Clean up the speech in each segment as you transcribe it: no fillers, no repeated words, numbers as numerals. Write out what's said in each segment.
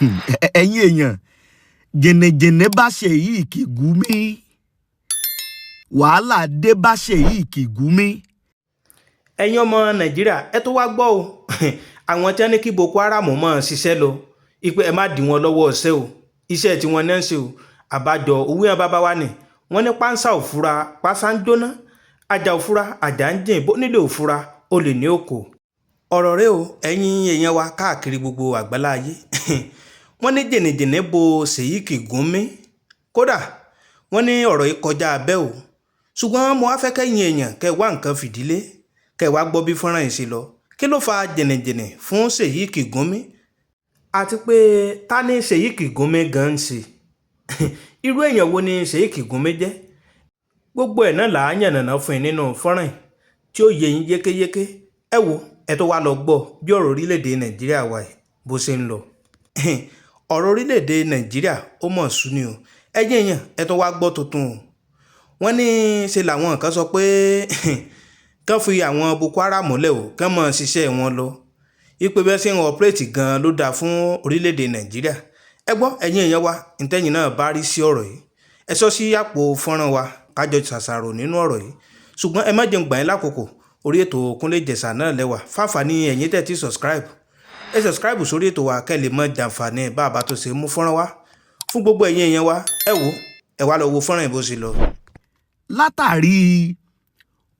Ẹ̀yin èèyàn, jìnnìjìnnì bá Sheikh Gumi, wàhálà dé bá Sheikh Gumi. Ẹ̀yin ọmọ Nàìjíríà, ẹ tó wá gbọ́ o. Àwọn tí wọ́n ní kí Boko Haram máa ṣiṣẹ́ lọ, ipe ẹ má dí wọn lọ́wọ́ ọ̀sẹ̀ o, iṣẹ́ tí wọ́n náà ń ṣe o. Àbájọ owó yẹn bàbá wa ni wọ́n ní pánsá ò fura, pánsá ń jóná, ajá ò fura, ajá ń jìn, bó nílé ò fura, ó lè ní òkò. Ọ̀rọ̀ rẹ o, ẹ̀yin èèyàn wa káàkiri gbogbo àgbálá ayé, wọ́n ní jìnnìjìnnì bo Sheikh Gumi. Kódà wọ́n ní ọ̀rọ̀ yìí kọjá abẹ́ o, ṣùgbọ́n mo wá fẹ́ kẹ́yìn èèyàn kẹ́ wá nǹkan fìdílé, kẹ́ wá gbọ́ bí fọ́nrán yìí ṣe lọ. Kí ló fa jìnnìjìnnì fún Sheikh Gumi, àti pé ta ni Sheikh Gumi gan ń ṣe? Irú èèyàn wo ni Sheikh Gumi jẹ́? Gbogbo ẹ̀ náà là á yànnàná fún yín nínú fọ́nrán yìí tí ó yé yín yékéyéké. Ẹ wo, ẹ tó wá lọ gbọ́ bí ọ̀rọ̀ orílẹ̀-èdè Nàìjíríà wà yìí bó ṣe ń lọ. Ọ̀rọ̀ orílẹ̀-èdè Nàìjíríà, ó mọ̀ sú ni o. Ẹ̀yin èèyàn, ẹ tó wá gbọ́ tuntun o. Wọ́n ní ṣe làwọn kan sọ pé kán fi àwọn Boko Haram lẹ̀ o, kán máa ṣiṣẹ́ wọn lọ, ipe bẹ́ẹ̀ ṣe ń operate gan-an ló dáa fún orílẹ̀-èdè Nàìjíríà. Ẹ gbọ́, ẹ̀yin èèyàn wa, ntẹ́yìn náà bá rí sí ọ̀rọ̀ yìí, ẹ sọ sí àpò fọ́nrán wa, kájọ ṣàṣàrò nínú ọ̀rọ̀ yìí. Ṣùgbọ́n ẹ má jẹun gbà yín lákòókò. Orí ètò Kúnlé Ìjẹ̀ṣà náà lẹ́wà fáfàní. Ẹ̀yin tẹ̀ tí subscribe, ẹ subscribe sórí ètò wa kẹ́ lè mọ jàǹfààní bá a bá tó ṣe mú fọ́nrán wá fún gbogbo ẹ̀yin èèyàn wa. Ẹ wò, ẹ wá lọ wo fọ́nrán yìí bó ṣe lọ. Látàrí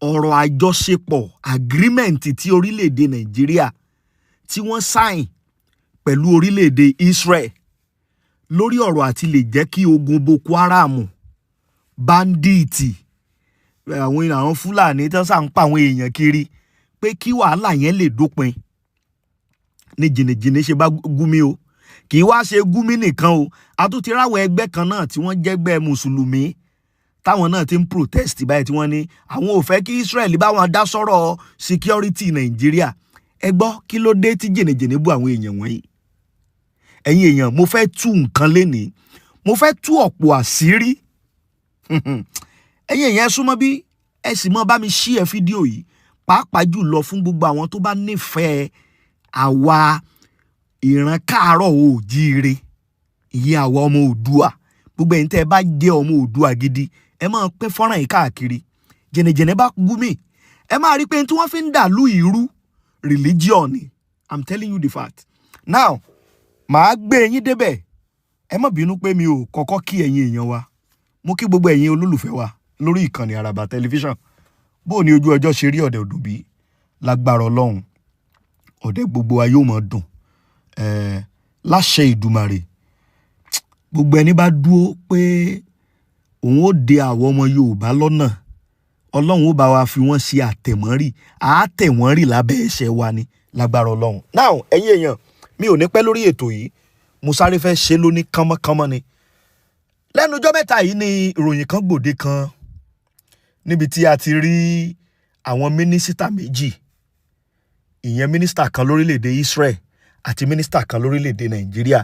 ọ̀rọ̀ àjọṣepọ̀, agreement tí orílẹ̀-èdè Nàìjíríà tí wọ́n sign pẹ̀lú orílẹ̀-èdè Israel lórí ọ̀rọ̀ àti lè jẹ́ kí ogun Boko Haram, bandit, àwọn Fúlàní tó sà ń pa àwọn èèyàn kiri, pé kí wàhálà yẹn lè dópin, ní jìnnìjìnnì ṣe bá Gumi o. Kì í wá ṣe Gumi nìkan o, a tún ti ráwọn ẹgbẹ́ kan náà tí wọ́n jẹ́gbẹ́ mùsùlùmí, táwọn náà ti ń protest báyìí, tí wọ́n ní àwọn ò fẹ́ kí Israel bá wọn dá sọ́rọ̀ security Nàìjíríà. Ẹ gbọ́, kí ló dé tí jìnnìjìnnì bú àwọn èèyàn wọ̀nyí? Ẹ̀yin èèyàn, mo fẹ́ tú nǹkan lénìí, mo fẹ́ tú ọ̀pọ̀ àṣírí. Ẹ̀yin èèyàn, ẹ súnmọ́ bí, ẹ sì mọ́ bá mi share fídíò yìí, pàápàá jùlọ fún gbogbo àwọn tó bá nífẹ̀ẹ́ àwa ìran káàárọ̀ oòjíire, ìyẹn àwa ọmọ Oòduà. Gbogbo ẹ̀yin tẹ́ ẹ bá jẹ́ ọmọ Oòduà gidi, ẹ máa pín fọ́nrán yìí káàkiri. Jìnnìjìnnì bá Gumi, ẹ máa rí i pé tí wọ́n fi ń dàlú ìrú, religion ni. I'm telling you the fact now. Màá gbé yín débẹ̀. Ẹ má bínú pé mi ò kọ́kọ́ kí ẹ̀yin èèyàn wa. Mo kí gbogbo ẹ̀yin olólùfẹ́ wa lórí ìkànnì Àràbà Tẹlifíṣàn. Bó o ní ojú ọjọ́ ṣe rí, ọ̀dẹ̀ òdùn bí? Lágbára Ọlọ́run, ọ̀dẹ̀ gbogbo wa yóò máa dùn ẹ̀ẹ́ láṣẹ Ìdùmarè. Gbogbo ẹni bá dúró pé òun ó de àwọn ọmọ Yorùbá lọ́nà, Ọlọ́run ó bá wa fi wọ́n ṣe àtẹ̀mọ́rì, àátẹ̀wọ́n rì lábẹ́ ẹsẹ̀ wa ni lágbára Ọlọ́run. Now, ẹ̀yin èèyàn, mi ò ní pẹ́ lórí ètò yìí, mo sáré fẹ́ ṣe lóní kánmọ́kánmọ́ ni. Lẹ́nu ọjọ́ mẹ́ta yìí ni ìròyìn kan gbòde kan níbi tí a ti rí àwọn mínísítà méjì, ìyẹn mínísítà kan lórílẹ̀‐èdè Israel àti mínísítà kan lórílẹ̀‐èdè Nàìjíríà,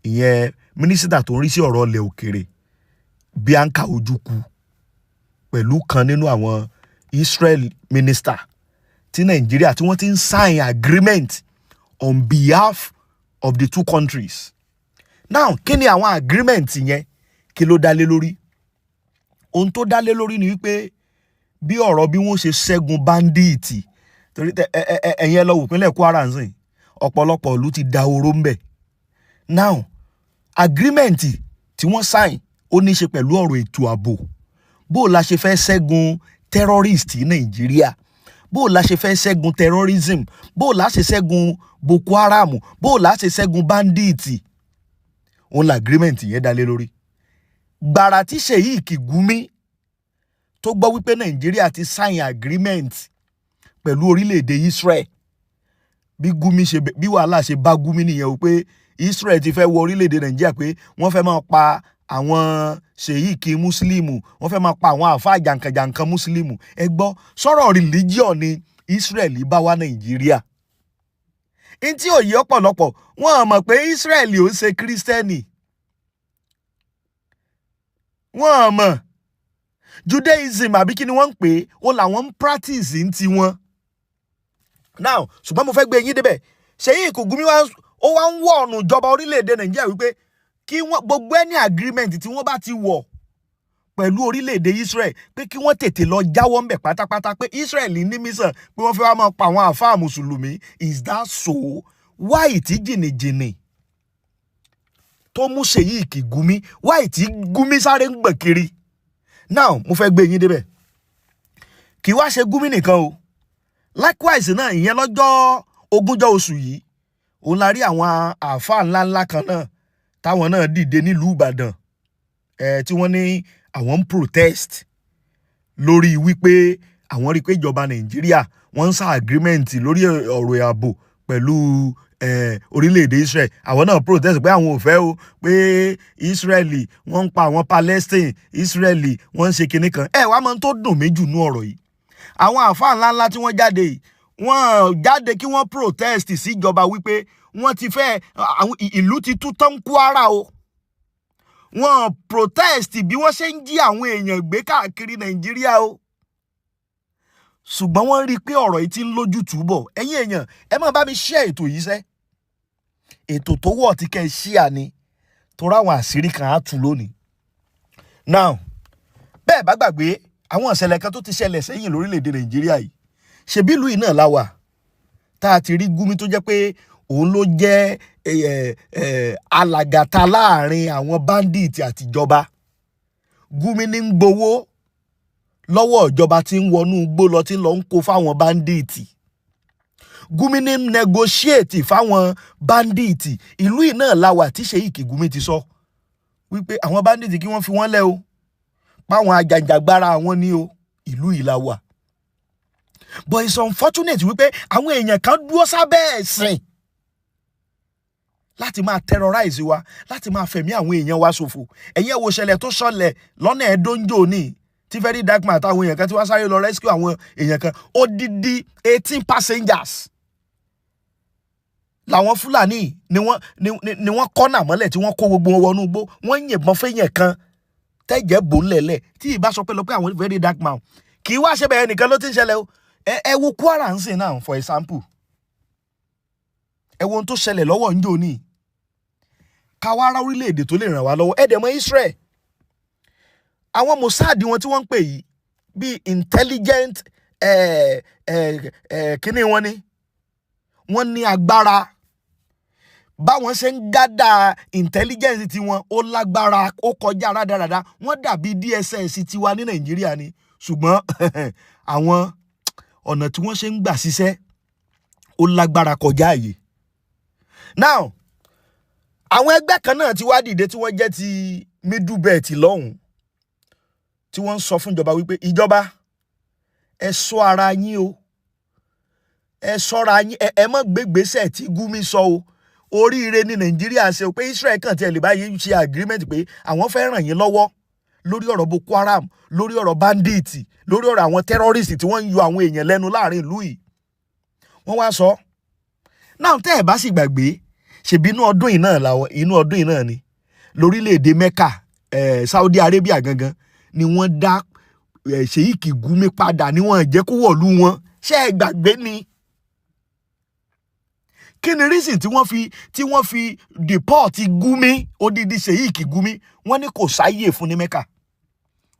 ìyẹn mínísítà tó ń rí sí ọ̀rọ̀ ilẹ̀ òkèrè, Bianca Ojukwu, pẹ̀lú kan nínú àwọn Israel minister tí Nàìjíríà, tí wọ́n ti ń sign agreement on behalf of the two countries. Now, kí ni àwọn agreement yẹn? Kí ló dá lé lórí? Ohun tó dá lé lórí ni wípé bí ọ̀rọ̀ bí wọ́n ṣe ṣẹ́gun bandit, torí ẹ ẹ̀yin ẹ lọ wò pínlẹ̀ Kwara nsìn, ọ̀pọ̀lọpọ̀ ìlú ti da oró ń bẹ̀. Now, agreement tí wọ́n sign, ó ní í ṣe pẹ̀lú ọ̀rọ̀ ètò ààbò. Bó o la ṣe fẹ́ ṣẹ́gun terrorist ní Nàìjíríà, bó o la ṣe fẹ́ ṣẹ́gun terrorism, bó o la ṣe ṣẹ́gun Boko Haram, bó o la ṣe ṣẹ́gun bandit, òun la agreement yẹn dá lé lórí. Gbàrà tí Sheikh Gumi tó gbọ́ wípé Nàìjíríà ti sign agreement pẹ̀lú orílẹ̀-èdè Israel, bí Gumi ṣe, bí wàhálà ṣe bá Gumi nìyẹn o, pé Israel ti fẹ́ wọ orílẹ̀-èdè Nàìjíríà, pé wọ́n fẹ́ máa pa àwọn sheikh muslimu, wọ́n fẹ́ máa pa àwọn àáfàá jàǹkànjàǹkàn muslimu. Ẹ gbọ́, sọ̀rọ̀ religion ni Israel bá wá Nàìjíríà? N tí ò yí ọ̀pọ̀lọpọ̀, wọ́n mọ̀ pé Israel ò ń ṣe kírísítẹ́nì. Wọ́n mọ̀ Judaism àbí kí ni wọ́n ń pè é, ó làwọn ń practice ń tiwọn now. Ṣùgbọ́n mo fẹ́ gbé yín débẹ̀. Sheikh Gumi wá Ó wá ń wọ̀ ọ̀nà ìjọba orílẹ̀-èdè Nàìjíríà wípé kí wọ́n gbogbo ẹni agreement tí wọ́n bá ti wọ̀ pẹ̀lú orílẹ̀-èdè Israel, pé kí wọ́n tètè lọ jáwọ́ ńbẹ̀ pátápátá, pé Israel ní mission pé wọ́n fẹ́ wá máa pa àwọn àfáà mùsùlùmí. Is that so? Why tí jìnnìjìnnì tó mú Sheikh Gumi, why tí Gumi sáré ń gbọ̀n kiri? Now mo fẹ́ gbé yín débẹ̀. Kì í wá ṣe Gumi nìkan o. Likewise náà, ìyẹn lọ́jọ́ 20 oṣù yìí, òun la rí àwọn àáfàá ńláńlá kan náà táwọn náà dìde nílùú Ìbàdàn ẹ̀, tí wọ́n ní àwọn ń protest lórí wípé àwọn rí i pé ìjọba Nàìjíríà, wọ́n ń sa agreement lórí ọ̀rọ̀ ààbò pẹ̀lú orílẹ̀-èdè Israel. Àwọn náà protest pé àwọn ò fẹ́ o, pé Israeli wọ́n ń pa àwọn Palestine, Israeli wọ́n ń ṣe kinní kan. Ẹ wá mọ tó dùn mí jù nú ọ̀rọ̀ yìí, àwọn àáfàá ńláńlá tí wọ́n jáde yìí, wọ́n jáde kí wọ́n protest síjọba wípé wọ́n ti fẹ́ àwọn ìlú ti tú tán Kwara o. Wọ́n protest bí wọ́n ṣe ń jí àwọn èèyàn gbé káàkiri Nàìjíríà o. Ṣùgbọ́n wọ́n rí i pé ọ̀rọ̀ yìí ti ń lójútùú bọ̀. Ẹ̀yin èèyàn, ẹ má bá mi share ètò yìí sẹ́. Ètò tó wọ̀ tí kẹ́ ẹ share ni, torí àwọn àṣírí kan á tú lónìí. Now, bẹ́ẹ̀ bá gbàgbé àwọn ìṣẹ̀lẹ̀ kan tó ti ṣẹlẹ̀ sẹ́yìn lórílẹ̀‐èdè Nàìjíríà yìí, ṣebí ìlú yìí náà la wà tá a ti rí Gumi tó jẹ́ pé òun ló jẹ́ alàgàtà láàrin àwọn bandit àtijọba. Gumi ní ń gbowó lọ́wọ́ ìjọba tí ń wọnú igbó lọ, tí ń lọ ń kó fáwọn bandit. Gumi ní ń negotiate fáwọn bandit. Ìlú yìí náà la wà tí Sheikh Gumi ti sọ wípé àwọn bandit, kí wọ́n fi wọ́n lẹ̀ o, páwọn ajàjàgbara àwọn ní o. Ìlú yìí la wà. But it's unfortunate wípé àwọn èèyàn kan dúró sábẹ́ ẹ̀sìn láti máa terrorize wa, láti máa fẹ̀mí àwọn èèyàn wa ṣòfò. Ẹ̀yin ẹ̀ wo ṣẹlẹ̀ tó ṣọlẹ̀ lọ́nà ẹ̀dóńjò ní tí Very Dark Man àtàwọn èèyàn kan tí wọ́n sáré lọ rescue àwọn èèyàn kan. Odidi 18 passengers làwọn Fúlàní ni wọ́n kọ́nà mọ́lẹ̀, tí wọ́n kó gbogbo wọn wọnú igbó. Wọ́n yìnbọn fẹ́yàn kan tẹ́jẹ̀ bò ńlẹ̀lẹ̀. Tí ìbá sọ pé lọ pé àwọn Very Dark Man, kì í wá ṣe bẹ́ẹ̀ nìkan ló ti ń ṣẹlẹ̀ o. Ẹ wo Kwara ń sìn náà, for example. Ẹ wo ohun tó ṣẹlẹ̀ lọ́wọ́ ń jò ní káwárá, orílẹ̀-èdè tó lè ràn wá lọ́wọ́. Ẹ dẹ̀ mọ̀ Israel, àwọn Mossad wọn tí wọ́n ń pè yìí bíi intelligent kíní wọn ni wọ́n ní agbára. Báwọn ṣe ń gather intelligence tiwọn, ó lágbára, ó kọjá rádaràda. Wọ́n dàbí DSS tiwa ní Nàìjíríà ni, ṣùgbọ́n àwọn ọ̀nà tí wọ́n ṣe ń gbà ṣiṣẹ́, ó lágbára kọjá àyè. Now, àwọn ẹgbẹ́ kan náà ti wá dìde tí wọ́n jẹ́ ti Middle Belt lọ́hùn, tí wọ́n ń sọ fún ìjọba wípé, ìjọba, ẹ ṣọ́ ara yín o, ẹ ṣọ́ra yín, ẹ má gbégbèsè tí Gumi sọ o. Oríire ní Nàìjíríà ṣe o, pé Israel kàn tiẹ̀ lè báyìí ṣe agreement pé àwọn fẹ́ ràn yín lọ́wọ́ lórí ọ̀rọ̀ Boko Haram, lórí ọ̀rọ̀ bandit, lórí ọ̀rọ̀ àwọn terrorist tí wọ́n ń yọ àwọn èèyàn lẹ́nu láàrin ìlú yìí. Wọ́n wá sọ náà, tẹ́ ẹ̀ bá sì gbàgbé, ṣèbí inú ọdún yìí náà làwọn, inú ọdún yìí náà ni lórílẹ̀‐èdè Mecca, Saudi Arabia gangan ni wọ́n dá Sheikh Gumi padà, ni wọ́n jẹ́ kó wọ̀lú wọn. Ṣé ẹ gbàgbé ni? Kí ni reason tí wọ́n fi deport Gumi, odidi Sheikh Gumi? Wọ́n ní kò sáyè fún ní Mecca.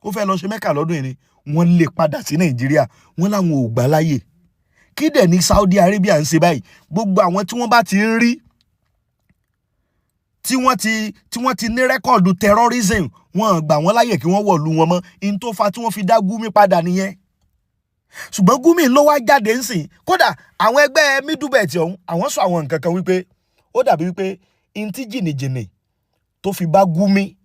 Ó fẹ́ lọ ṣe Mecca lọ́dún yìí ni wọ́n lè padà sí Nàìjíríà. Wọ́n láwọn ò gbà láyè. Kí dẹ̀ ní Saudi Arabia ń ṣe báyìí? Gbogbo àwọn tí wọ́n bá ti ń rí tí wọ́n ti ní record terrorism, wọ́n gbà wọ́n láyè kí wọ́n wọ̀lú wọn mọ́. In tó fa tí wọ́n fi dá Gumi padà nìyẹn. Ṣùgbọ́n Gumi ló wá jáde ń sìn. Kódà àwọn ẹgbẹ́ Middle Belt ọ̀hún, àwọn sọ àwọn nǹkan kan wípé ó dàbí wípé n tí jìnnìjìnnì tó fi bá Gumi,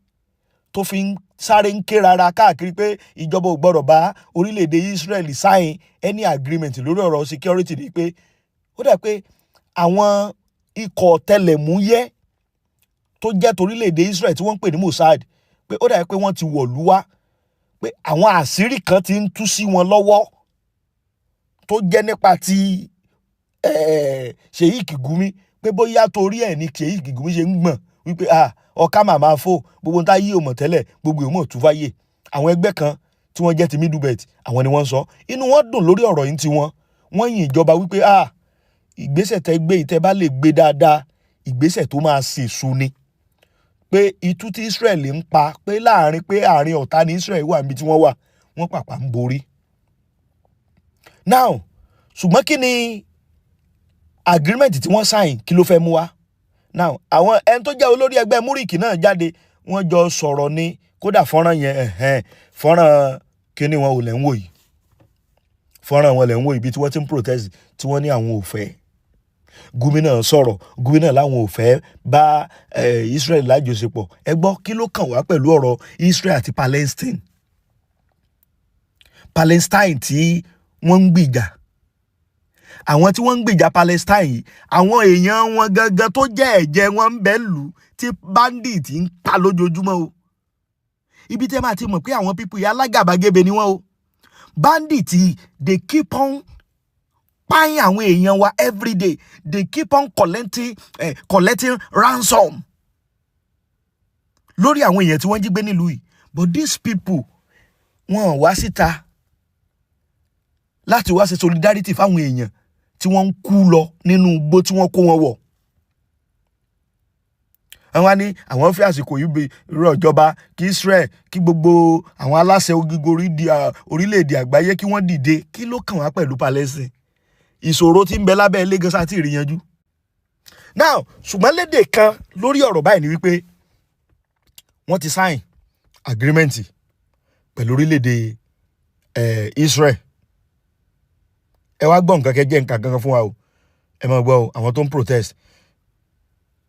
tó fi ń sáré ń ké rárá káàkiri pé ìjọba ò gbọ́dọ̀ bá orílẹ̀-èdè Israel sign any agreement lórí ọ̀rọ̀ security, ni pé ó dà pé àwọn ikọ̀ ọ̀tẹlẹ̀múyẹ́ tó jẹ́ torílẹ̀-èdè Israel tí wọ́n ń pè ní Mossad, pé ó dà pé wọ́n ti wọ̀lú wá, pé àwọn àṣírí kan ti ń tú sí wọn lọ́wọ́ tó jẹ́ nípa ti Sheikh Gumi, pé bóyá torí ẹ̀ ni Sheikh Gumi ṣe ń gbọ̀n wípé, ah, ọ̀ká màmá fò, gbogbo ń tá yí ò mọ̀ tẹ́lẹ̀, gbogbo ìmọ̀ tú fáyé. Àwọn ẹgbẹ́ kan tí wọ́n jẹ́ ti Middle Belt, àwọn ni wọ́n ń sọ. Inú wọn dùn lórí ọ̀rọ̀ yìí tí wọ́n yìn ìjọba wípé, ah, ìgbésẹ̀ tẹ́ gbé yìí, tẹ́ bá lè gbé dáadáa. Ìgbésẹ̀ tó máa sèso ni pé itú tí Israel ń pa, pé láàrin, pé àárín ọ̀tá ní Israel wà níbi tí wọ́n wà, wọ́n pàpà ń borí. Now, ṣùgbọ́n kí ni agreement tí wọ́n sign? Kí ló fẹ́ mú wá? Now, àwọn ẹni tó jẹ́ olórí ẹgbẹ́ MURIC náà jáde, wọ́n jọ sọ̀rọ̀ ni. Kódà fọ́nrán yẹn, ẹ̀hẹ́n, fọ́nrán kíní wọn ò lẹ̀ ń wò yìí, fọ́nrán wọn lẹ̀ ń wò yìí, bí tí wọ́n ti ń protest, tí wọ́n ní àwọn ò fẹ́. Gumi náà sọ̀rọ̀, Gumi náà láwọn ò fẹ́ bá Israel lájọṣepọ̀. Ẹ gbọ́, kí ló kàn wá pẹ̀lú ọ̀rọ̀ Israel àti Palestine? Palestine tí wọ́n ń gbìjà, àwọn tí wọ́n ń gbìjà Palestine yìí, àwọn èèyàn wọn gangan tó jẹ́ ẹ̀jẹ̀ wọn ń bẹ lù tí bandit ń pa lójoojúmọ́ o. Ibi tẹ́ máa ti mọ̀ pé àwọn people yìí, alágàbàgebè ni wọ́n o. Bandit, they keep on pààyàn àwọn èèyàn wa everyday. They keep on collecting ransom lórí àwọn èèyàn tí wọ́n jí gbé nílùú yìí. But these people, wọn wá síta láti wá ṣe solidarity fáwọn èèyàn tí wọ́n ń kú lọ nínú igbó tí wọ́n kó wọn wọ̀. Àwọn á ní àwọn fi àsìkò yìí bẹ rọ ìjọba kí Israel, kí gbogbo àwọn aláṣẹ orílẹ̀-èdè àgbáyé kí wọ́n dìde. Kí ló kàn wá pẹ̀lú Palestine? Ìṣòro tí ń bẹ lábẹ́ ilé gan sáà tí ì rí yanjú. Now, ṣùgbọ́n lédè kan lórí ọ̀rọ̀ báyìí ni wípé wọ́n ti sign agreement pẹ̀lú orílẹ̀-èdè Israel. Ẹ wá gbọ́ nǹkan kẹjẹ́ nǹkan kankan fún wa o. Ẹ máa gbọ́ o, àwọn tó ń protest,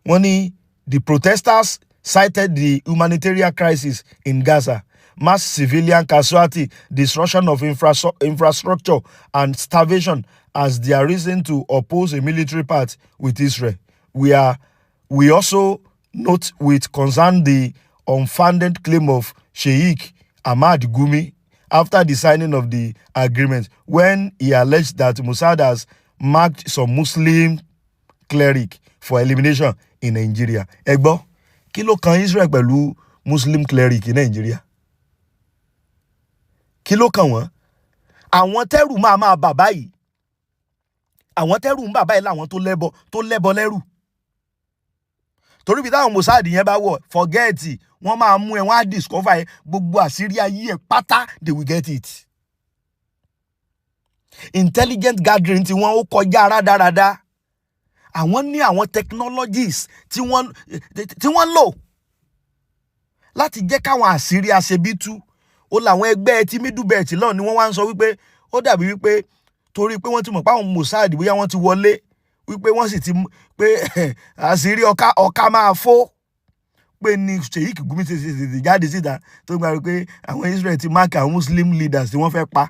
wọ́n ní the protesters cited the humanitarian crisis in Gaza, mass civilian casualty, destruction of infrastructure and starvation as their reason to oppose a military pact with Israel. We also note with concern the unfounded claim of Sheikh Ahmad Gumi after the signing of the agreement, when he alleged that Mossad has marked some Muslim cleric for elimination in Nigeria. Ẹ gbọ́, kí ló kan Israel pẹ̀lú Muslim cleric ní Nigeria? Kí ló kàn wọ́n? Àwọn tẹ́rù máa máa bà báyìí, àwọn tẹ́rù ń bà báyìí láwọn tó lẹ́bọ, tó lẹ́bọ lẹ́rù, torí bí táwọn Mossad yẹn bá wọ̀, forget, wọ́n máa mú ẹ, wọ́n á discover ẹ, gbogbo àṣírí ayé ẹ pátá, they will get it. Intelligent gathering tí wọ́n ó kọjá rádaràda. Àwọn ní àwọn technologies tí wọ́n lò láti jẹ́ káwọn àṣírí aṣebi tú. Ó làwọn ẹgbẹ́ tí Middle Belt náà ni wọ́n wá ń sọ wípé ó dàbí wípé torí pé wọ́n ti mọ̀ pé àwọn Mossad bóyá wọ́n ti wọlé, wípé wọ́n sì ti pé àṣírí ọ̀ka ọ̀ka máa fó, pé ní Sheikh Gumi ti tètè jáde síta tó gba wípé àwọn Israel ti mark àwọn Muslim leaders tí wọ́n fẹ́ pa.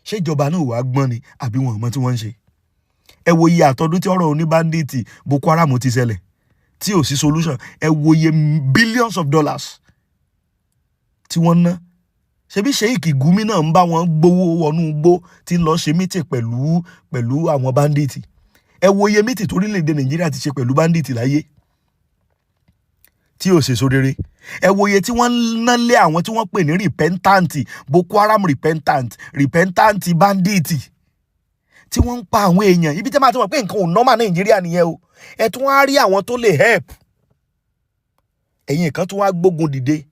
Ṣé ìjọba náà wàá gbọ́n ni, àbí wọn ò mọ tí wọ́n ń ṣe? Ẹ wo iye àtọdún tí ọ̀rọ̀ oníbandit Boko Haram ti ṣẹlẹ̀ tí ò sí solution. Ẹ wo iye billions of dollars tí wọ́n ná. Ṣebí Sheikh Gumi náà ń bá wọn gbowó wọnú igbó tí ń lọ ṣe meeting pẹ̀lú àwọn bandit. Ẹ wo iye meeting torílẹ̀-èdè Nàìjíríà ti ṣe pẹ̀lú bandit láyé tí ò ṣèso rere. Ẹ wo iye tí wọ́n ń ná lé àwọn tí wọ́n pè ní repentant Boko Haram, repentant bandit tí wọ́n ń pa àwọn èèyàn. Ibi tí wọ́n máa ti mọ̀ pé nǹkan ò normal Nàìjíríà nìyẹn o. Ẹ tún wá rí àwọn tó lè help ẹ̀yin kan tún wá gbógun dìde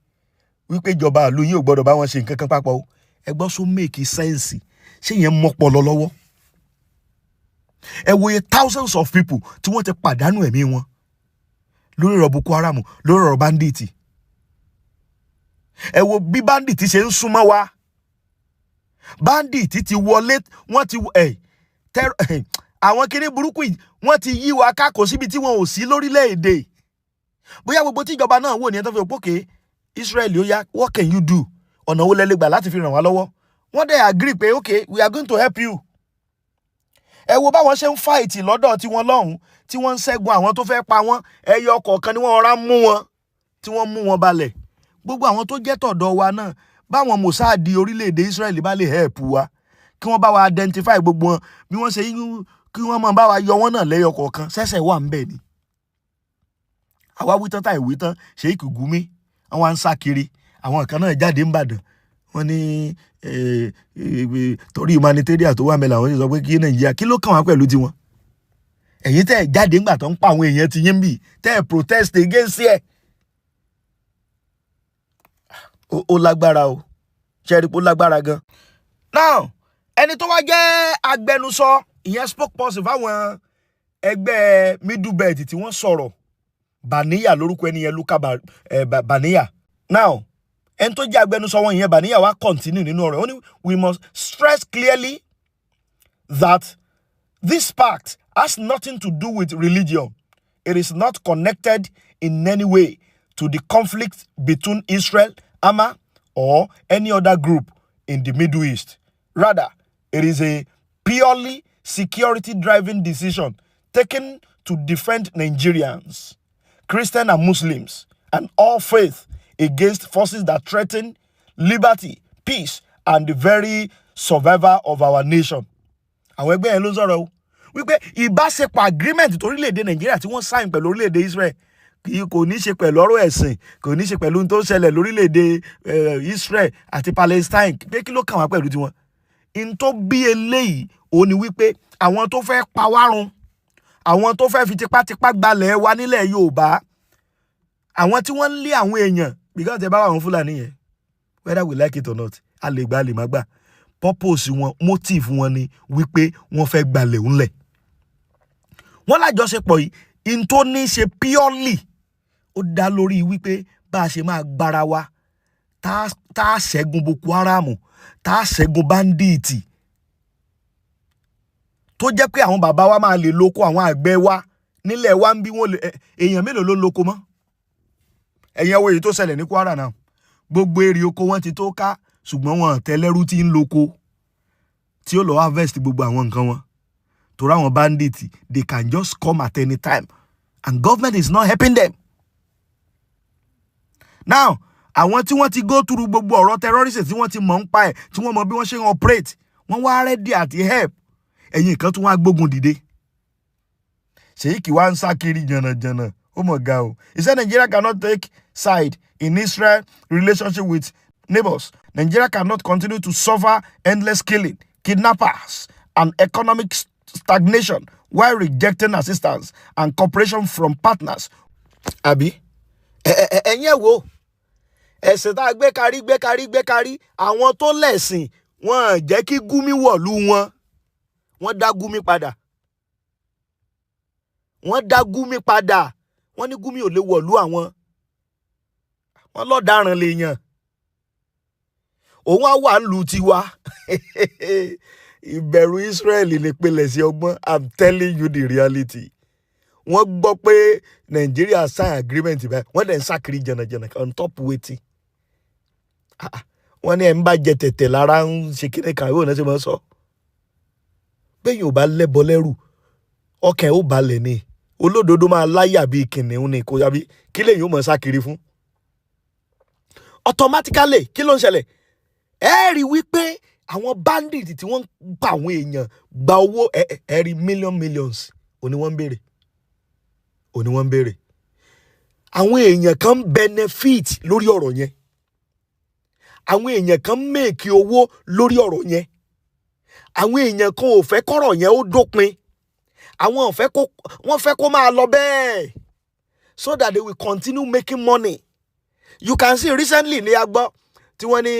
wípé ìjọba ìlú yín ò gbọ́dọ̀ bá wọn ṣe nǹkan kan papọ̀ o. Ẹ gbọ́, so make sense? Ṣé yẹn mọ́pọlọ lọ́wọ́? Ẹ wòye thousands of people tí wọ́n ti pàdánù ẹ̀mí wọn lórí ọ̀rọ̀ Boko Haram, lórí ọ̀rọ̀ bandit. Ẹ wo bí bandit ṣe ń súnmọ́ wa. Bandit ti wọlé, wọ́n ti ẹ̀ tẹ́ àwọn kinní burúkú yìí, wọ́n ti yí wa ká, kò síbi tí wọn ò sí lórílẹ̀‐èdè. Bóyá gbogbo tíjọba náà wò ní ẹ tó fi òpókè Israel, ó yá, what can you do? Ọ̀nà wo lẹ lè gbà láti fi ràn wá lọ́wọ́? Wọ́n dẹ̀ agree pé okay, we are going to help you. Ẹ wo báwọn ṣe ń fight lọ́dọ̀ tí wọ́n lọ́hùn, tí wọ́n ń ṣẹ́gun àwọn tó fẹ́ pa wọ́n. Ẹyọ kọ̀ọ̀kan ni wọ́n rọra mú wọn, tí wọ́n mú wọn balẹ̀. Gbogbo àwọn tó jẹ́ tọ̀dọ̀ wa náà, báwọn Mossad orílẹ̀-èdè Israel bá lè help wa, kí wọ́n bá wa identify gbogbo wọn bí wọ́n ṣe yín, kí wọ́n máa bá wa yọ wọ́n náà lẹ́yọ kọ̀ọ̀kan, ṣẹ̀ṣẹ̀ wà ń bẹ̀ ni. Àwa wí tán, táì wí tán, Sheikh Gumi àwọn à ń sá kiri. Àwọn kan náà jáde ń bàdàn, wọ́n ní torí humanitarian tó wà mẹ́lẹ̀, àwọn ṣe sọ pé kí Nàìjíríà. Kí ló kàn wá pẹ̀lú tiwọn? Ẹ̀yin tẹ́ ẹ̀ jáde ńgbà tó ń pa àwọn èèyàn ti yín bì, tẹ́ ẹ̀ protest against ẹ̀. Ó lágbára o, ṣe rí pé ó lágbára gan. Now, ẹni tó wá jẹ́ agbẹnusọ, ìyẹn spokesperson fáwọn ẹgbẹ́ Middle Belt tí wọ́n sọ̀rọ̀, Baniya lórúkọ ẹni yẹn, Luka Baniya. Now, ẹni tó jẹ́ agbẹnusọ wọn, ìyẹn Baniya, wá continue nínú ọ̀rọ̀. Ó ní, "We must stress clearly that this pact has nothing to do with religion. It is not connected in any way to the conflict between Israel, Hamas, or any other group in the Middle East. Rather, it is a purely security-driven decision taken to defend Nigerians, Christian and Muslims, and all faith against forces that threaten liberty, peace, and the very survival of our nation." Àwọn ẹgbẹ́ yẹn ló ń sọ̀rọ̀ o, wípé ìbáṣepọ̀ agreement torílẹ̀-èdè Nàìjíríà tí wọ́n sign pẹ̀lú orílẹ̀-èdè Israel kì í kò ní ṣe pẹ̀lú ọ̀rọ̀ ẹ̀sìn, kò ní ṣe pẹ̀lú ohun tó ń ṣẹlẹ̀ lórílẹ̀-èdè Israel àti Palestine, pé kí ló kàn wá pẹ̀lú tiwọn. In tó bí eléyìí òun ni wípé àwọn tó fẹ́ pa wá run, àwọn tó fẹ́ fi tipátipá gbalẹ̀ wa nílẹ̀ Yorùbá, àwọn tí wọ́n ń lé àwọn èèyàn, because ẹ bá wà àwọn Fúlàní yẹn, whether we like it or not, a lè gbà, a lè má gbà, purpose wọn, motive wọn ni wípé wọ́n fẹ́ gbalẹ̀ ńlẹ̀. Wọ́n lájọṣepọ̀ yìí, in tó ní í ṣe purely, ó dá lórí wípé bá a ṣe máa gbára wa, tá a ṣẹ́gun Boko Haram, tá a ṣẹ́gun bandit, tó jẹ́ pé àwọn bàbá wa máa lè lóko, àwọn àgbẹ̀ wa nílẹ̀ wa ń bí wọ́n lè. Èèyàn mélòó ló ń lóko mọ́? Ẹ̀yin wo èyí tó ṣẹlẹ̀ ní Kwara náà. Gbogbo èrè oko wọn ti tó ká, ṣùgbọ́n wọn tẹ́lẹ́rú tí ń lóko tí ó lọ harvest gbogbo àwọn nǹkan wọn, torí àwọn bandit, they can just come at any time and government is not helping them. Now, àwọn tí wọ́n ti go through gbogbo ọ̀rọ̀ terrorism, tí wọ́n ti mọ̀ ń pa ẹ̀, tí wọ́n mọ bí wọ́n ṣe ń operate, wọ́n wá ready àti help. Ẹ̀yin kan tún wá gbógun dìde. Sheikh wá ń sá kiri jànàjànà. Ó mọ̀ ga o. He said Nigeria cannot take side in Israel relationship with neighbors. Nigeria cannot continue to suffer endless killing, kidnappers, and economic stagnation while rejecting assistance and cooperation from partners. Àbí ẹ̀yin ẹ̀ wo ẹ̀sìn tá a gbé karí, gbé karí, gbé karí? Àwọn tó lẹ̀sìn, wọn jẹ́ kí Gúmi wọ̀lú wọn. Wọ́n dá Gúmi padà, wọ́n dá Gúmi padà. Wọ́n ní Gúmi ò lè wọ̀lú àwọn. Wọ́n lọ́daràn lèèyàn. Òun á wà lù tiwa. Ìbẹ̀rù Israel nípìnlẹ̀ sí ọgbọ́n. I'm telling you the reality. Wọ́n gbọ́ pé Nàìjíríà sign agreement báyìí, wọ́n dẹ̀ ń sá kiri jẹ̀nàjẹ̀nà on top wetin. Ah, ah. Wọ́n ní ẹ̀ ń bá jẹ tẹ̀tẹ̀ lára ń ṣe kíní kan, ìwé òun ṣe máa ń sọ bẹ́ẹ̀. Yóò bá lẹ́bọ lẹ́rù, ọkàn ẹ̀ ó balẹ̀ ni. Olódodo máa láyà bíi kìnìún ni, kò yàbí kí lèyìn ó mọ̀ sá kiri fún automatically. Kí ló ń ṣẹlẹ̀? Ẹ rí wípé àwọn bandit tí wọ́n ń pa àwọn èèyàn, gba owó, ẹ rí million millions òní wọ́n ń béèrè, òní wọ́n ń béèrè. Àwọn èèyàn kan ń benefit lórí ọ̀rọ̀ yẹn, àwọn èèyàn kan make owó lórí ọ̀rọ̀ yẹn. Àwọn èèyàn kan ò fẹ́ kọ́rọ̀ yẹn ó dópin. Àwọn ò fẹ́ kó, wọ́n fẹ́ kó máa lọ bẹ́ẹ̀ so that they will continue making money. You can see recently ní a gbọ́ tí wọ́n ní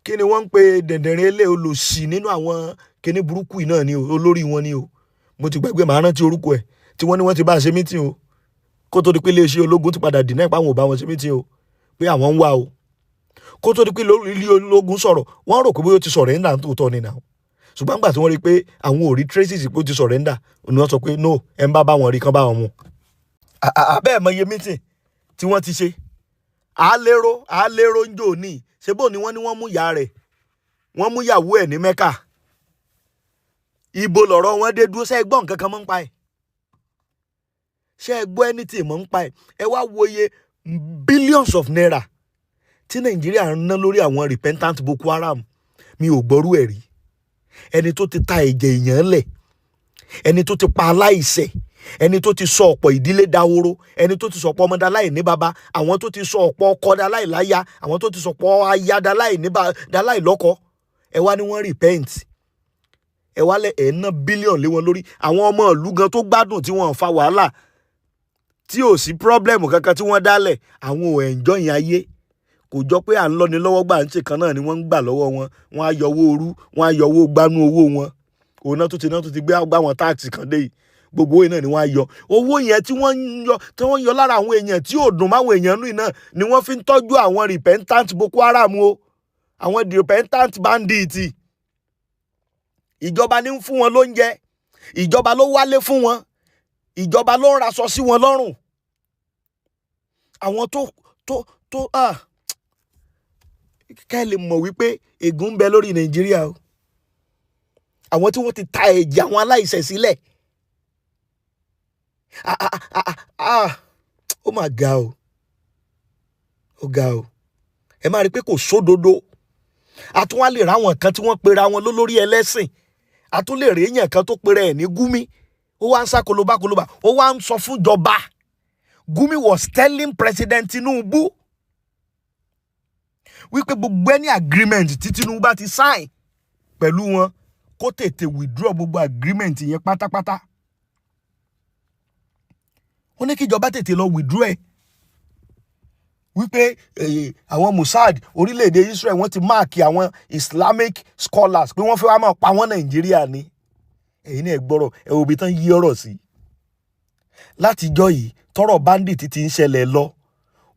kí ni wọ́n ń pe dẹ̀ndẹ̀rẹ̀ ilé olòṣì nínú àwọn kíní burúkú yìí náà ni o, olórí wọn ni o. Mo ti gbàgbé, màá rántí orúkọ ẹ̀, tí wọ́n ní wọ́n ti bá a ṣe meeting o, kó tó di pé iléeṣẹ́ ológun ti padà deny pé àwọn ò bá wọn ṣe meeting o, pé àwọn ń wá o. Kó tó di pé ilé ológun sọ̀rọ̀, wọ́n rò pé bóyá ó ti surrender tó tọ́ ni náà, ṣùgbọ́n nígbà tí wọ́n rí i pé àwọn ò rí traces pé ó ti surrender ni wọ́n sọ pé no, ẹ̀ ń bá bá wọn rí kán bá wọn mú. Àbẹ́ ẹ̀ mọ iye meeting tí wọ́n ti ṣe. Àálérò, àálérò ń jò ní ṣé bó ni wọ́n ní wọ́n mú ìyá rẹ̀, wọ́n mú ìyàwó ẹ̀ ní Mẹ́kà. Ibo lọ̀rọ̀ wọn dé dúró? Ṣé ẹ gbọ́ nǹkan kan mọ́ ń pa ẹ̀? Ṣé ẹ gbọ́ anything mọ́ ń pa ẹ̀? Ẹ wá wo iye billions of naira tí Nàìjíríà ń ná lórí àwọn repentant Boko Haram. Mi ò gbọ́rú ẹ̀ rí. Ẹni tó ti ta ẹ̀jẹ̀ èèyàn lẹ̀, ẹni tó ti pa aláìṣẹ̀, ẹni tó ti sọ ọ̀pọ̀ ìdílé dahoro, ẹni tó ti sọ ọ̀pọ̀ ọmọdé aláìní baba, àwọn tó ti sọ ọ̀pọ̀ ọkọ daláìláya, àwọn tó ti sọ ọ̀pọ̀ aya daláìní daláìlọ́kọ, ẹ wá ní wọ́n repent. Ẹ wálẹ̀, ẹ̀ ná billion lé wọn lórí. Àwọn ọmọ ìlú gan tó gbádùn, tí wọ́n fa wàhálà, tí ò sí problem kankan tí wọ́n dálẹ̀, àwọn ò enjoy ayé. Kò jọ pé à ń lọ́ni lọ́wọ́ gbà ń ṣe kan náà ni wọ́n ń gbà lọ́wọ́ wọn. Wọ́n á yọwọ́ orú, wọ́n á yọwọ́ gbanú owó wọn. Òun náà tó ti gbé gbá wọn tax kan dé yìí, gbogbo owó náà ni wọ́n á yọ. Owó yẹn tí wọ́n ń yọ, tí wọ́n ń yọ lára àwọn èèyàn tí ò dùn máwọn èèyàn nù náà ni wọ́n fi ń tọ́jú àwọn repentant Boko Haram o, àwọn repentant bandit. Ìjọba ní ń fún wọn lóúnjẹ, ìjọba ló wálé fún wọn, ìjọba ló ń raṣọ sí wọn lọ́rùn. Àwọn tó ah, ká ẹ lè mọ̀ wípé ègún ń bẹ lórí Nàìjíríà o. Àwọn tí wọ́n ti ta ẹ̀jẹ̀ àwọn aláìṣẹ̀ sílẹ̀. Ah, ah, ah, ah, ó mà ga o, ó ga o. Ẹ máa rí i pé kò sódodo. A tún wá lè ráwọn kan tí wọ́n pera wọn lólórí ẹlẹ́sìn. A tún lè rí èèyàn kan tó pera ẹ̀ ní Gumi. Ó wá ń sá kolobákolobá, ó wá ń sọ fúnjọba. Gumi was telling President Tinubu wípé gbogbo any agreement tí Tinubu bá ti sign pẹ̀lú wọn, kó tètè withdraw gbogbo agreement yẹn pátápátá. Ó ní kíjọba tètè lọ withdraw ẹ̀, wípé àwọn Mossad orílẹ̀-èdè Israel, wọ́n ti mark àwọn Islamic scholars pé wọ́n fẹ́ wá máa pa wọ́n Nàìjíríà ni. Ẹ̀yin náà gbọ́rọ̀, ẹ wo ibi tán yí ọ̀rọ̀ sí. Látijọ́ yìí tọ́rọ̀ bandit ti ń ṣẹlẹ̀ lọ,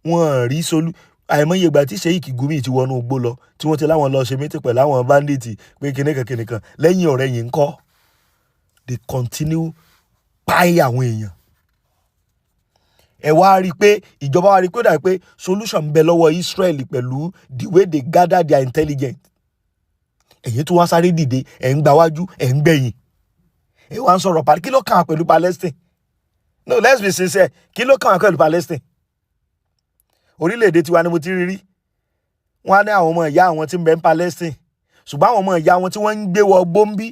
wọ́n rí solú. Àìmọye ìgbà tí Sheikh Gumi ti wọnú igbó lọ, tí wọ́n ti láwọn lọ ṣe meeting pẹ̀lú àwọn bandit pé kìnìkan kìnìkan, lẹ́yìn ọ̀rẹ́ yìí ń kọ́, they continue páyé àwọn èèyàn. Ẹ wá rí i pé ìjọba wá rí i pé ó dàbí pé solution ń bẹ lọ́wọ́ Israel pẹ̀lú the way they gather their intelligence. Ẹ̀yin tó wá sáré dìde, ẹ̀ ń gbáwájú, ẹ̀ ń gbẹ̀yìn, ẹ̀ wá ń sọ̀rọ̀ pàdé. Kí ló kàn án pẹ̀lú Palestine? No, let's be sincere, kí ló kàn án pẹ̀lú Palestine? Orílẹ̀-èdè tiwa ni mo ti rí rí. Wọ́n á ní àwọn ọmọ ìyá àwọn tí ń bẹ ní Palestine, ṣùgbọ́n àwọn ọmọ ìyá wọn tí wọ́n ń gbé wọ gbóńbí,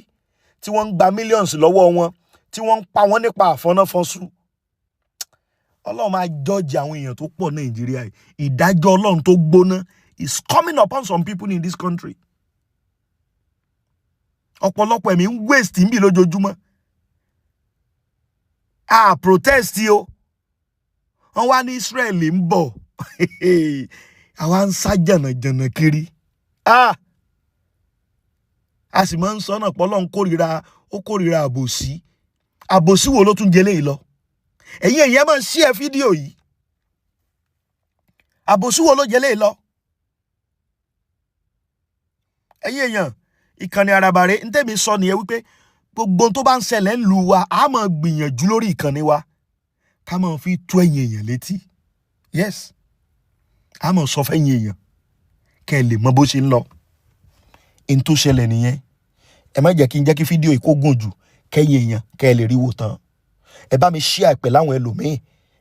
tí wọ́n ń gba millions lọ́wọ́ wọn, tí wọ́n ń pa wọ́n nípa àfọ́náfọ́nṣú. Ọlọ́run máa judge àwọn èèyàn tó pọ̀ Nàìjíríà yìí. Ìdájọ́ Ọlọ́run tó gbóná is coming upon some people in this country. Ọ̀pọ̀lọpọ̀ ẹ̀mí ń waste ń bì lójoojúmọ́. A protest o, wọ́n wá ní Israel ń bọ̀, àwa ń sá jànàjànà kiri. Ah, a sì máa ń sọ náà pé Ọlọ́run kórìíra, ó kórìíra àbòsí. Àbòsí wo ló tún jẹ léyìí lọ? Ẹ̀yin èèyàn, máa ń share fídíò yìí. Àbòsí wo ló jẹ léyìí lọ? Ẹ̀yin èèyàn, ìkànnì àràbàrè ń tẹ̀mí sọ nìyẹn wípé gbogbo ohun tó bá ń ṣẹlẹ̀ ń lu wa, a máa gbìyànjú lórí ìkànnì wa ká máa fi tó ẹ̀yin èèyàn létí. Yes, a máa sọ fẹ́yin èèyàn kẹ́ ẹ lè mọ bó ṣe ń lọ. N tó ṣẹlẹ̀ nìyẹn. Ẹ má jẹ́ kí n jẹ́ kí fídíò yìí kó gùn jù, kẹ́yin èèyàn kẹ́ ẹ lè rí wò tán. Ẹ bá mi share pẹ̀lú àwọn ẹlòmíì.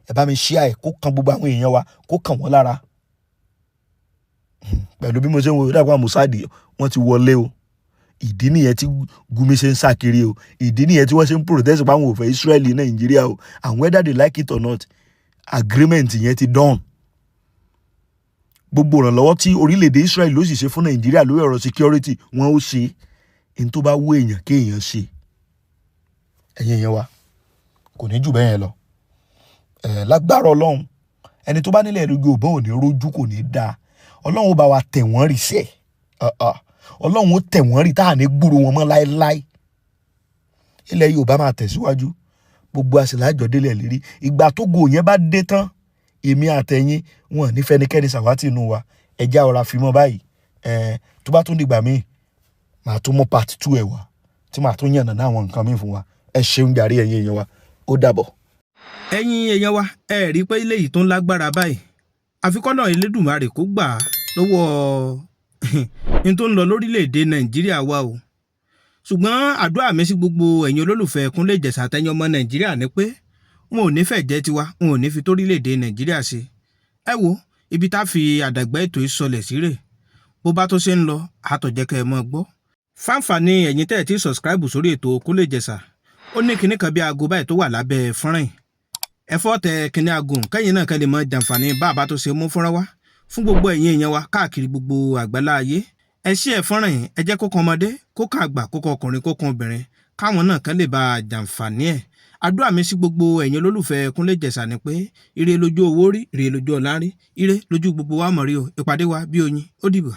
Ẹ bá mi share kó kan gbogbo àwọn èèyàn wa, kó kàn wọ́n lára. Pẹ̀lú bí mo ṣe ń wo dàgbà, Mossad wọ́n ti wọlé o. Ìdí nìyẹn tí Gumi ṣe ń sá kiri o. Ìdí nìyẹn tí wọ́n ṣe ń protest pé àwọn ò fẹ́ Israeli Nàìjíríà o. And whether they like it or not, agreement yẹn ti done. Gbogbo ìrànlọ́wọ́ tí orílẹ̀-èdè Israel ló sì ṣe fún Nàìjíríà lórí ọ̀rọ̀ security, wọn ó ṣe ní tó bá wú èèyàn kéèyàn ṣe. Ẹ̀yin èèyàn wa, kò ní jù bẹ́ẹ̀ yẹn lọ. Ẹ̀ lágbára Ọlọ́run, ẹni tó bá nílẹ̀ Yorùbá ò ní rójú, kò ní dáa. Ọlọ́run ó bá wa tẹ̀ wọ́n rí sẹ́ẹ̀. Ọlọ́run ó tẹ̀ wọ́n rí tá à ní gbúrò wọn mọ́ láéláé. Ilẹ̀ Yorùbá máa tẹ̀síwájú, gbogbo àṣìlájọ délẹ̀ lérí. Ìgbà tó go yẹn bá dé tán, èmi àtẹ̀yìn, wọn ní fẹ́nikẹ́ni ṣàwátì inú wa. Ẹja ọ̀rá fi mọ́ báyìí. Ẹ̀ tó bá tún dìgbà míì, màá tún mú part 2 ẹ̀ wá, tí màá tún yànnà náà àwọn nǹkan míì fún wa. Ẹ ṣeun jàre, ẹ̀yin èèyàn wa, ó dàbọ̀. Ẹ̀yin èèyàn wa, ẹ rí i pé ilé yìí tó ń lágbára báyìí, àfikọ́nà Elédùmarè kó gbà á lọ́wọ́ ní tó ń lọ lórílẹ̀‐èdè Nàìjíríà wa o. Ṣùgbọ́n àdúrà mi sí gbogbo ẹ̀yin olólùfẹ́ Kúnlé Ìjẹ̀ṣà àtẹ̀yin ọmọ Nàìjíríà ni pé wọn ò ní fẹ́ jẹ́ tiwa, wọn ò ní fi torílẹ̀‐èdè Nàìjíríà ṣe. Ẹ wo ibi tá a fi àdàgbà ètò ìsọlẹ̀ sí rè. Bó bá tó ṣe ń lọ, àtọ̀jẹ́ kẹ́ ẹ mọ́ gbọ́. Fáǹfààní ẹ̀yin tẹ́ ẹ̀ tí subscribe sórí ètò Kúnlé Ìjẹ̀ṣà, ó ní kinní kan bí aago báyìí tó wà lábẹ́ fọ́nrán yìí. Ẹ fọ́ tẹ kinní aago kẹ́yìn náà kẹ́ lè mọ jàǹfààní bá a bá tó ṣe mú fọ́nrán wá fún gbogbo ẹ̀yin èèyàn wa káàkiri gbogbo àgbálá ayé. Ẹ ṣí ẹ̀ fọ́nrán yìí, ẹ jẹ́ kó kan ọmọdé, kó kan àgbà, kó kan ọkùnrin, kó kan obìnrin, káwọn náà kàn lè bá a jàǹfààní ẹ̀. Àdúrà mi sí gbogbo ẹ̀yin olólùfẹ́ Kúnlé Ìjẹ̀ṣà ni pé ire lójú owó rí, ire lójú ọlá rí, ire lójú gbogbo wa mọ̀ rí o. Ìpàdé wa bí oyin, ó dìbò.